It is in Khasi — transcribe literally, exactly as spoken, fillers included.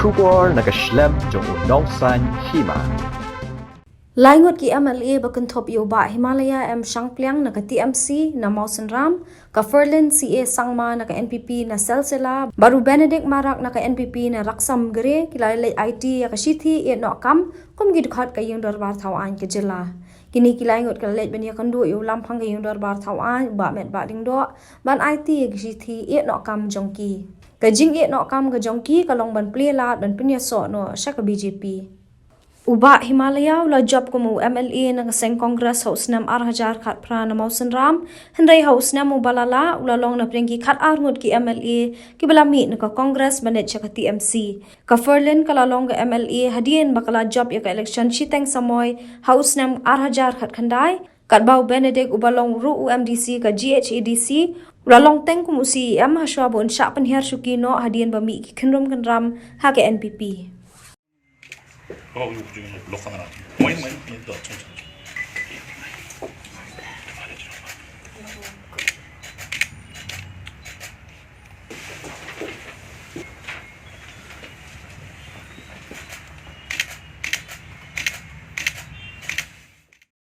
Khubor na ka shlem jong u nongsan hima. Lai ngut ki M L A ba kynthup ïa u Bah Himalaya M Shangpliang na ka T M C na Mawsynram, ka Ferlin C A Sangma na ka N P P na Silsila, bad u Benedict Marak na ka N P P na Raksam Gre, ki la leit aiti ïa ka shithi ïehnoh kam kum ki dkhot ka Ïing Dorbar Thaw Aiñ ka jylla. Kine ki lai ngut ki la leit ban ïakynduh ïa u Lamphang ka Ïing Dorbar Thaw Aiñ, u Bah Metbah Lyngdoh, ban aiti ïa ka shithi ïehnoh kam jong ki. Ka jingïehnoh kam ka jong ki ka long ban plie lad ban pynïasoh noh sha ka B J P. U Bah Himalaya u la jop kum u M L A na ka seng Congress ha u snem ar hajar khatphra na Mawsynram, hynrei ha u snem uba la lah u la long na pdeng ki khatar ngut ki M L A kiba la mih na ka Congress ban leit sha ka T M C. Ka Ferlin ka la long ka M L A hadien ba ka la jop ïa ka election shiteng samoi ha u snem ar hajar khatkhyndai, katba u Benedict uba long ruh u M D C ka G H A D C u la long teng kum u C E M hashwa ba un shah pynhiar shuki noh hadien ba mih ki khynrum khynram ha ka N P P.